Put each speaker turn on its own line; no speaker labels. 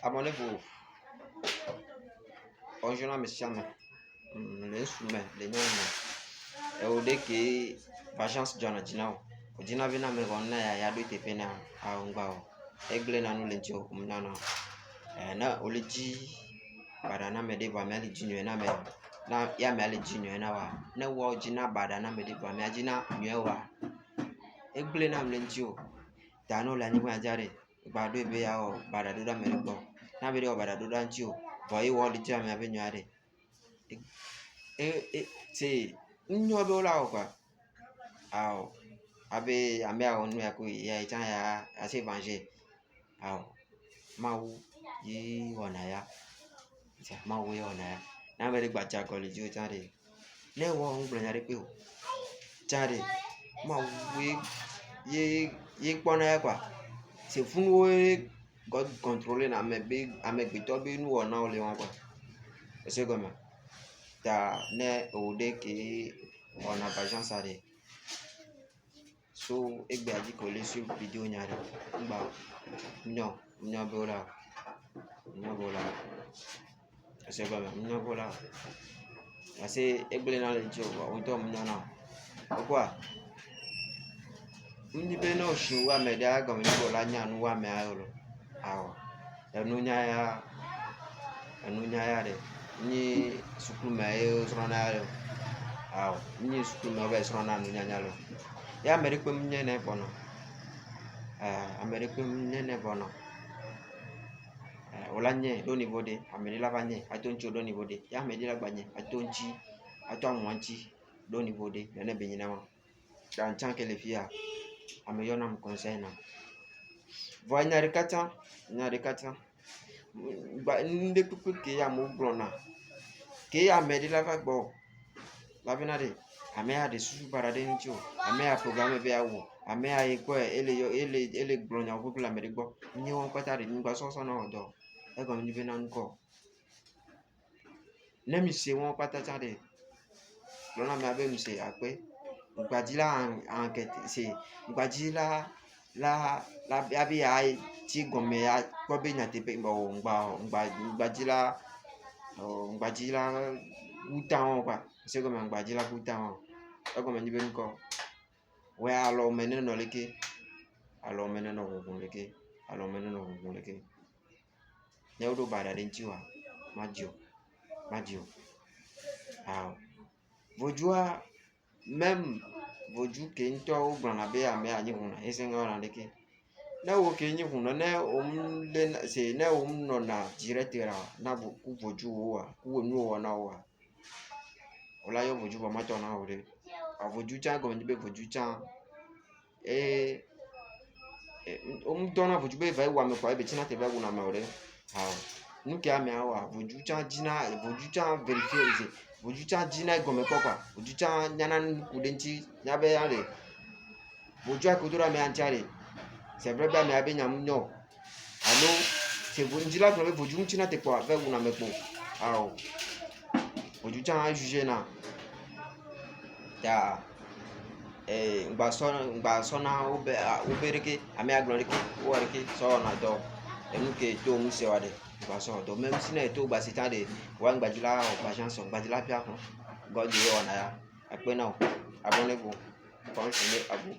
Abonnez-vous. Bonjour ame sia ame. Le ŋsu me, le nyɔnu me. Ewò ɖe kee vengeance dzɔna dzi na wò. Wòdina be ne ame wɔ nu na yea, yeaɖo eteƒe na ao ŋgba o. Egblẽna nu le ŋutiwò wònana o. Ne wòle dzi baɖa na ame ɖe vɔ amea le dzi nyuie na ame na ye amea le dzi nyuie na woa, ne woawo dzi na baɖa na ame ɖe vɔ amea dzi na nyuie woa, egblẽna nu le ŋutiwò. Ta ne wole anyigba dzia ɖe, gba ɖoe be yeawɔ baɖa ɖo ɖe ame ɖe gbɔ o. Ne ame ɖe wɔ baɖa ɖo ɖe ŋutiwò vɔ ye wɔ dzi amea be nyuia ɖe, e e se nunyɔ be wola wɔ kɔa, ao abe amea wɔ nu ya ko ye tsã ya ya se venger. Ao Mawu ye wɔna ya. Mawu ye wɔna ya. Ne ame ɖe gba dze agɔ le dziwò tsã ɖe, ne ewɔ ŋgblɔ nya ɖe kpe o tsã ɖe, Mawu ye ye ye kpɔna ya kɔa. Sefunuwoe God contrôler na ame be amegbetɔ be nuwɔnawo le wɔm kɔa. Ese gɔmea? Ta ne ewò ɖe kee wɔna vengeance ɖe, so egbea dzi ko le suivre video nya ɖe, ŋgba nyɔ nyɔ be wola o, nyɔ be wola o. Ese gɔmea? Nyɔ be wola o. Ase egblẽna le ŋutiwò vɔa wò ŋutɔ menyana o. Wokpɔa? Ŋdi be ne wòshi wu ame ɖea egɔme nye be wòla nya nu wu amea o. Ao enunya ya enunya ya ɖe nyi sukume ye wosrɔ̃na ya o. Ao nyi sukume wova yi srɔ̃na nunyanya le o. Ya ame ɖekpe menye ne vɔ nɔ. Ame ɖekpe menye ne vɔ nɔ. Wòla nye ɖo niveau ɖe, ame ɖe la va nye ato ŋuti ɖo niveau ɖe. Ya ame ɖe la gba nye ato ŋuti ato aŋua ŋuti ɖo niveau ɖe nene be nyina ma. Ta ŋtsã ke le fiya, ame yɔnam conseil nam. Vɔa nya ɖeka tsã, nya ɖeka tsã, gba nu ɖe kpekpe ke amewo gblɔna ke ame ɖe la va gbɔwò la bena ɖe amea ɖe susu baɖa ɖe ŋutiwò, amea programme be yeawɔ, amea ye kpɔe ele yɔ ele ele gblɔ nya ƒuƒlu le ame ɖe gbɔ. Míawo kpata ɖe ŋgba sɔsɔ na wɔ dɔ o. Egɔme nyi bena ŋkɔ. Ne mi se wɔn kpata tsã ɖe, gblɔ na amea be mise akpe. Ŋgbadzi la enquête se ŋgbadzi la la la abe yeatsi gɔme akpɔ be nyateƒe o ŋgba ŋgba ŋgbadzi la ŋgbadzi la wu ta wɔn kɔa. Ese gɔme ŋgbadzi la wu ta wɔn. Egɔme nyi be ŋkɔ. Wɔ alɔme nenɔ leke, alɔme nenɔ ʋuʋum leke, alɔme nenɔ ʋuʋum leke. Ne woɖo baɖa ɖe ŋutiwòa, madzi o, madzi o. Ao vodua meme vodzu ke ŋutɔ wogblɔna be amea nyi hunɔ ese ŋu wɔna ɖeke. Ne wò ke nyi hunɔ ne wò lé se ne wò nɔna direct na ku vodzuwoa ku nuwo wɔna woa, wola yɔ vodzu vɔ matɔ na wò ɖe. Vodzu tsã egɔme nye be vodzu tsã eye womedɔna vodzu be va yi wu ame kpoa ebe tsina te va wuna ame o ɖe. Ao nu ke amea wɔa vodzu tsã dzina vodzu tsã verifier ze vodzu tsã dzina egɔme kpɔ kpoa vodzu tsã nyana nu ku ɖe eŋuti nya be ale vodzua ke wodo ɖe amea ŋutia ɖe c'est vrai be amea be nya menyo o alo se ŋdi la gblɔ be vodzu ŋuti te kpɔa va wuna ame kpo. Ao vodzu tsã juge na ta ŋgba sɔ ŋgba sɔna wobe wobe ɖeke amea gblɔ ɖeke wowɔ ɖeke sɔ wɔna dɔ o. Enu ke to ŋusẽ wa ɖe ŋgba sɔ wɔ dɔ. Même si ne eto gba si tsã ɖe woa ŋgba dzi la wɔ vengeance o ŋgba dzi la ƒia xɔ. God ye wɔna ya. Akpe na wò. Abonnez-vous. Bonne journée à vous.